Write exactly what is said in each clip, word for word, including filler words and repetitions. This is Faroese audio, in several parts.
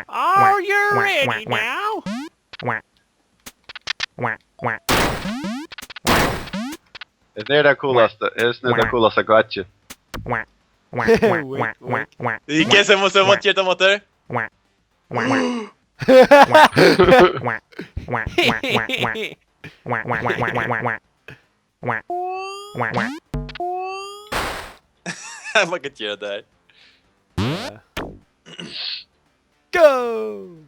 Are you ready now? Hesin er tað coolasta, hesin er tað coolasta gøggi. Wink, wink. Ikki sum, sum at gera tað. Man kann gera tað her. Go!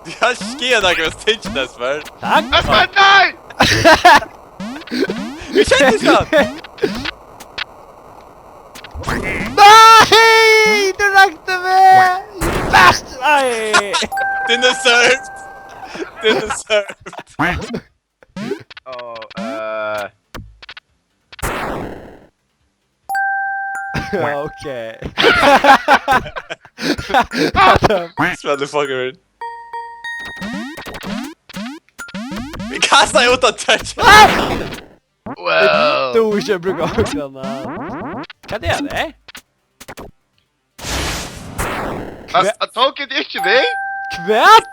Du har skjedd noe med Stitch, Espen. Takk. Espen, nei! Vi kjente ikke han! Nei! Du rakte meg! You bastard! Nei! Dinosaur! Dinosaur! Og, eh, Ok. Motherfucker. Vi kastar ut av touch. Well. Du ikke bruker øynene. Hva er det? Jeg, jeg tok det ikke vi. Kvett?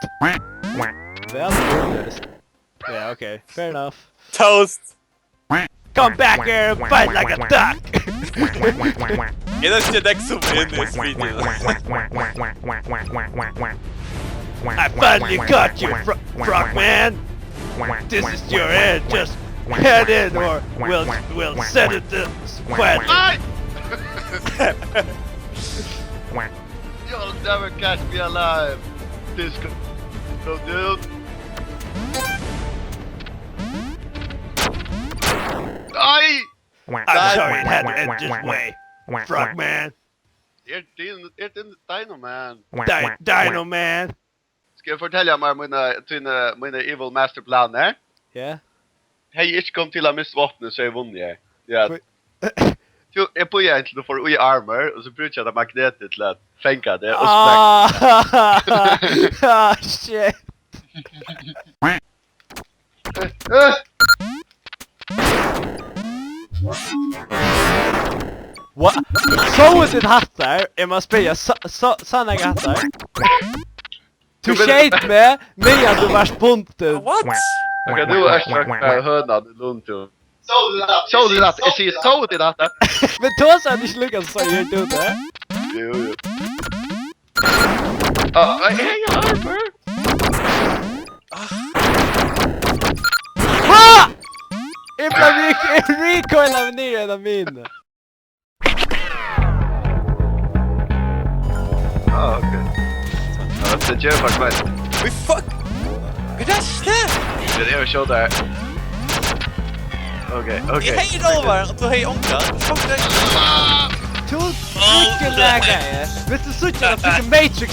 Vel gjort. Ja, ok. Fair enough. Toast. Come back here and fight like a duck! Er det ikke deg som vinner i spillet? I finally got you, fro- Frogman! This is your end, just head in or we'll, we'll set it to flat. Nei! You'll never catch me alive, Disco, dude. Nei! I'm sorry it had to end this way, Frogman. Er din, er din Dino Man. Di- Dino Man. Skal jeg fortelle meg mine, mine, mine evil masterplaner? Ja. Hei, ikke kom til å miste våpenet, så jeg vunnet jeg. Ja. Oi. Jo, jeg bøyer en til du får ui armor, og så bruker jeg det magnetet til å fenge det, og så Ah, ah, shit. Øh! What? Sóu tit hattar? Eg má spyrja, sá, sá, sá nakar hattar? Tú Tú vil- skeyt meg, meðan tú varst bundin. What? Ok, nú er snakk høna, du lund, du. Sóu tit hatta? Jeg sier, sóu tit hatta? Men tosaði hann ikki líka sum eg gjørdi? Jo, jo. Ah, hey, armor! Ah! Eg bleiv re-, eg recoilaði niður í eina minu. Ah, ok. Ja, det gjør faktisk meg. We fuck! Hva er det? Det er det jeg vil se der. Ok, ok. Jeg heier over, og du heier onka. Fuck det. Tú trykker legaði. Vilt tú síggja at trykker Matrix?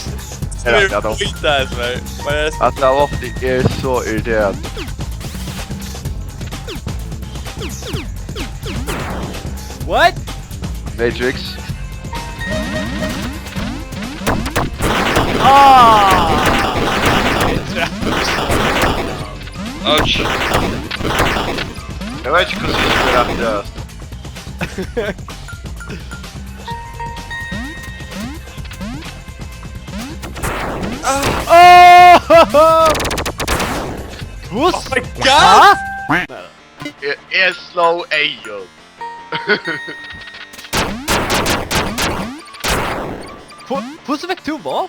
Ja, ja, da. Skit deg, Espen. Bare At det er ofte er så irriterende. What? Matrix. Ah! Ouch. Jeg vet ikke hvordan jeg skal rette det. Oh! What? Oh my god! Hæ? Jeg, jeg slår Ayo. Hva-, hvordan fikk du hva?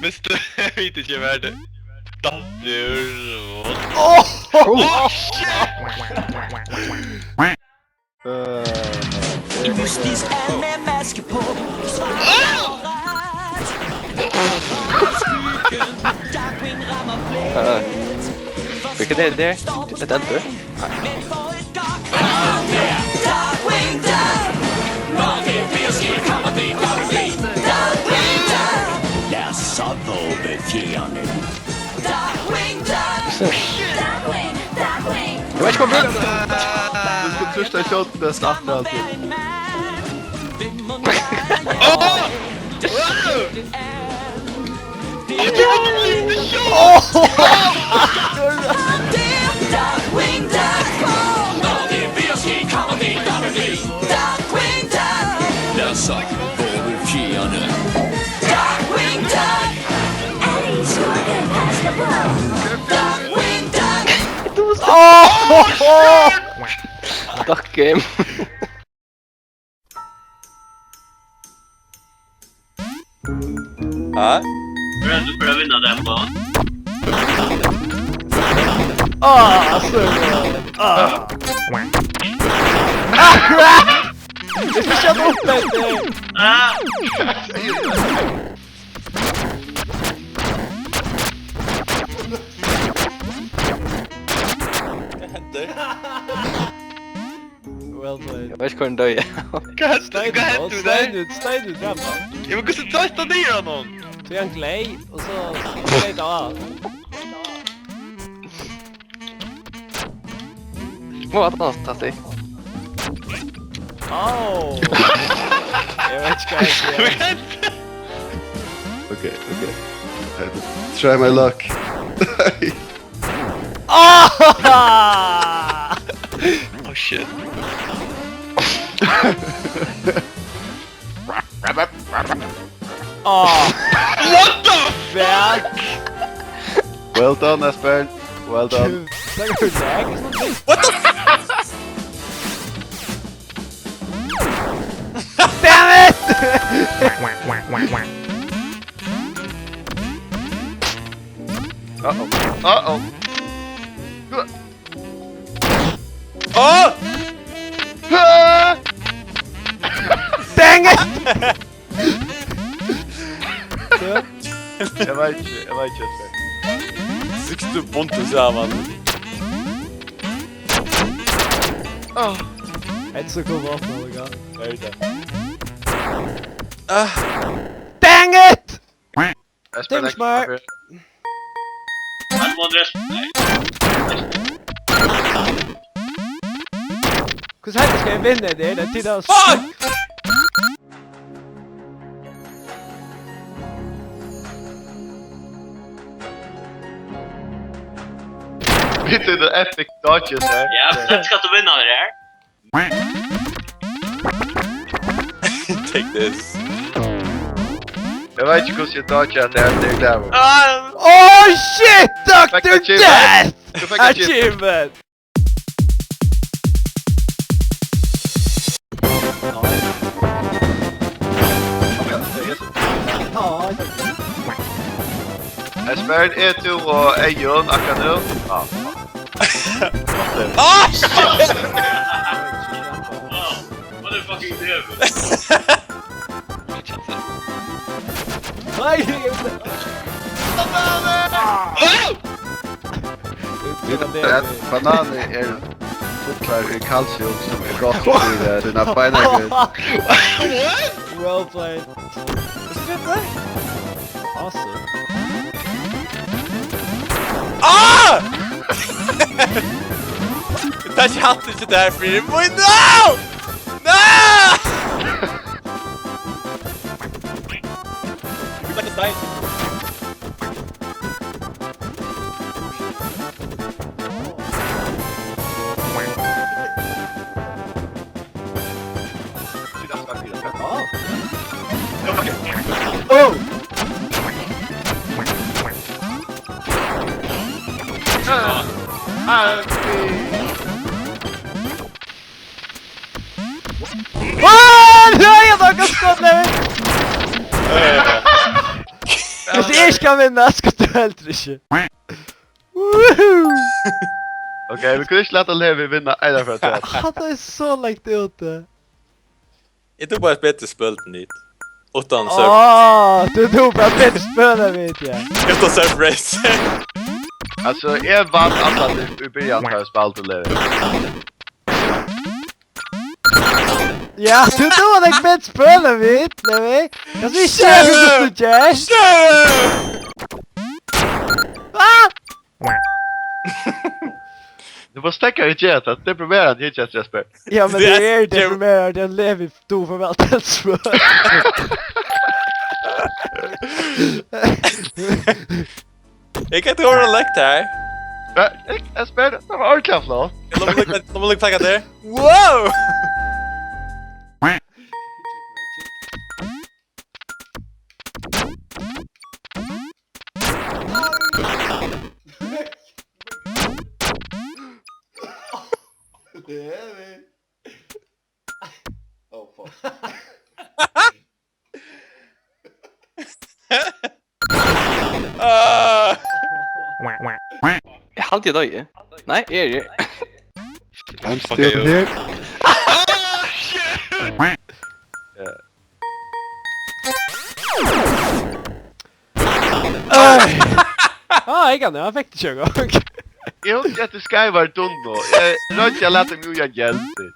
Hvis du vet ikke hva det. Datter. Oh! Oh shit! Eh, Justis er med maske på. Darkwing rammer eh, plet. Hvilket er det? Et enter? Men for et Darkwing. Darkwing, Dark. Når det bliver skidt, kommer det Darkwing. Darkwing, Dark. Lad os så våge fjenden. Darkwing, Dark. Darkwing, Darkwing. Jeg vet ikke, om jeg bruker det. Du skal trøste deg selv, det er snart, det er alltid. Oh! Oh! Duck game. Ha? Prøvde du for å vinne den på? Ah, så. Ah. Ah, crap! Eg skal skjóta opp etter. Ah! Hvat hender? Well played. Eg veit ikki hvar hann doyði. Hvat, hvat hent við tær? Steinur, Steinur, drap hann. Ja, men hvussu doytti hann niður á honum? So hann glei, og so glei hann av. Smá taktikk. Au! Eg veit ikki hvat eg skal. Hvat hent? Okay, okay. Try my luck. Ah! Oh shit. Ah. What the fuck? Well done, Esbern. Well done. What the fuck? Damn it! Uh-oh. Uh-oh. Oh! Ah! Dang it! Eg veit ikki, eg veit ikki, Esbern. Seks bundið saman. Ah. Hetta er so cool, hvat man kan. Hetta er tað. Ah. Dang it! Esbern, Dimsmar. Hann má dress. Hvussu heldur skal eg vinna hetta? Er tað til at... Fuck! Vit eru epic dodges her. Ja, men skalt tú vinna tað her? Take this. Eg veit ikki hvussu eg dodgi at tað er, men eg eri glaður. Ah! Oh shit, Fekk Doktor achievement. Death! Tú fekk achievement. Achievement. Esbern, ert tú og Eyðun akkurát nú? Ah, fuck. Ah, shit! Motherfucking damn. Nei! Vit vita at bananir eru fullar í kalsium, sum er gott fyri tína beinagrind. What? Well played. Hvussu skilti tú tað? Awesome. Ah! Eg taki alt ikki tað her fyri mín. No! No! Eg taki stein. Oh! Ah! Ah, okay. Ah, nei, eg tók ein skot, Levi! Hvis eg ikki kann vinna, skal tú heldur ikki. Woohoo! Ok, vit kunnu ikki lata Levi vinna eina ferð afturat. Hatta er so langt úti. Eg dugi bara eitt betri spæl enn tit. Uttan surf. Áh, tú duger bara betri spæl enn vit, ja. Uttan Surf Racer. Altso, eg vann allan í, í byrjan, tá eg spældi, Levi. Ja, tú duger betri spæl enn vit, Levi. Kanst tú ikki siga tað, tú ger? Shut up! Ah! Tú mást steðga at gera tað. Deprimerandi, ikki, Jesper? Ja, men tað er deprimerandi at Levi, tú for væl til spøl. Eg kann ikki orða lekt her. Nei, eg, eg spyr, tað var ordiliga flott. Lat meg lukka, lat meg lukka taka tað. Wow! Det er vi. Oh, fuck. Ah! Eg haldi eg doyði. Nei, eg eri. I'm still here. Ah, eg kann, eg fekk tað ikki eingong. Eg hugsi at tú skeivar dunnu. Eg royndi at lata meg í ein geldur.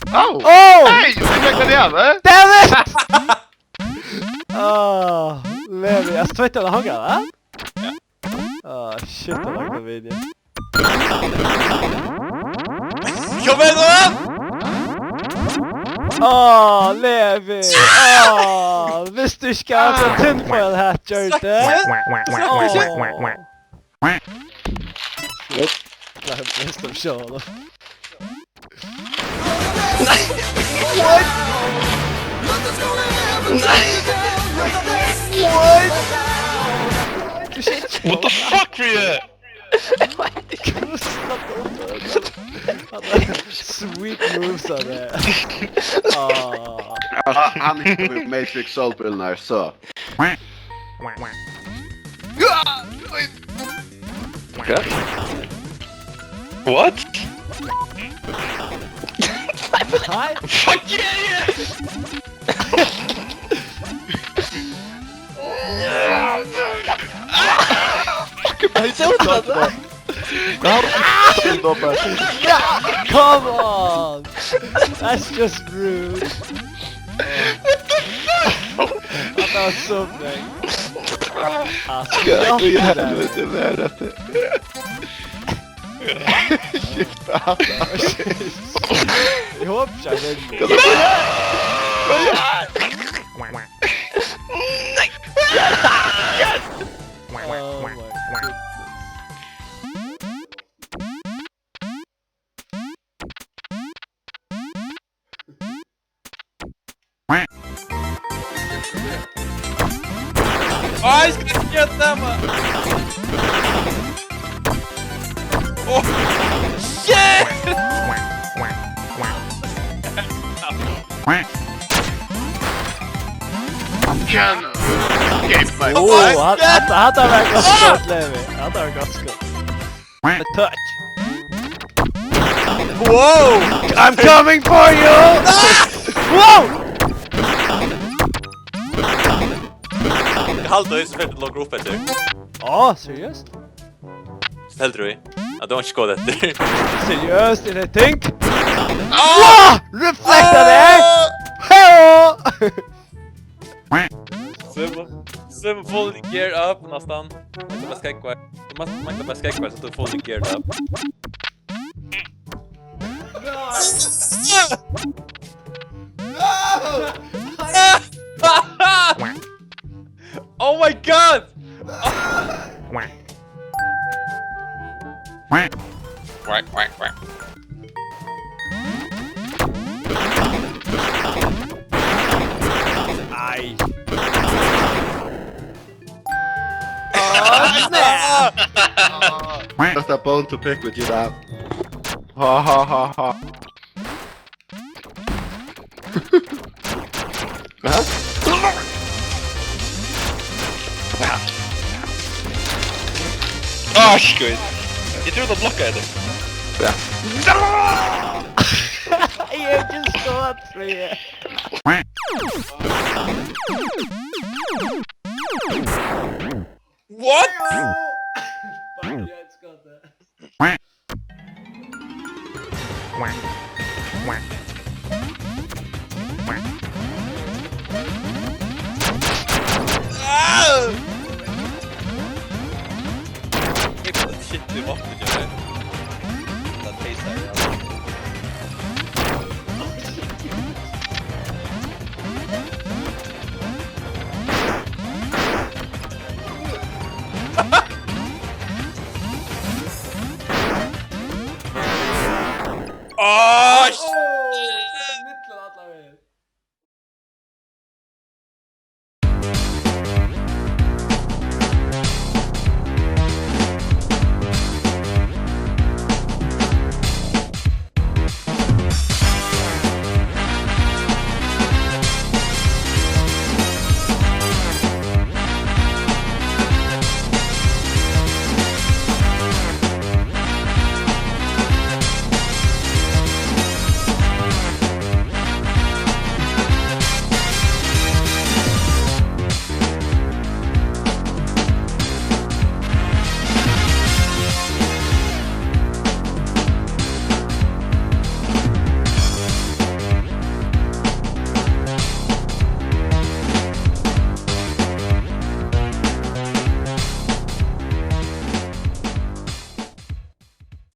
Au! Oh! Hey, eg fekk hann av, eh? Damn it! Ah, Levi, eg sveitti hann hongra, va? Ja. Ah, shit, han lagde video. Kom igjen, da! Ah, Levi! Ah, hvis du ikke hadde tinfoil hat, Jørte. Ah. Klar, best of show, da. What the fuck, Rie? Sweet moves av det. Ah. Ah, hann hitti meg Matrix Soul-brillurnar, so. What? Nei. Fuck yeah! Fuck, eg bara stóð bara. Hann stóð bara. Come on! That's just rude. What the fuck? That was so bad. Ah, Hvat í helviti var hetta? Skifta hatta. Eg hopi ikki hann vinnur. Oh my goodness. Ai, skal gera tað, man! Oh, shit! Can game my Oh, hatta, hatta var gott skot, Levi. Hatta var gott skot. A touch. Wow! I'm coming for you! Wow! Eg haldi, eg so fekk logga upp eftir. Á, seriøst? Heldur tú? Ja, det var ikke skot etter. Seriøst, er det ting? Ah! Reflekta det! Heo! Svømme, svømme fully gear up, nesten. Man kan bare skegge. Man, man kan bare skegge, så du fully gear up. Oh my god! Quack, quack, quack. Ai. Just a bone to pick with you now. Ha ha ha ha. Hæ? Áh, skøt. Eg trúði, tað blokkaði teg. Ja. Eg hevði ikki skot fyri. What?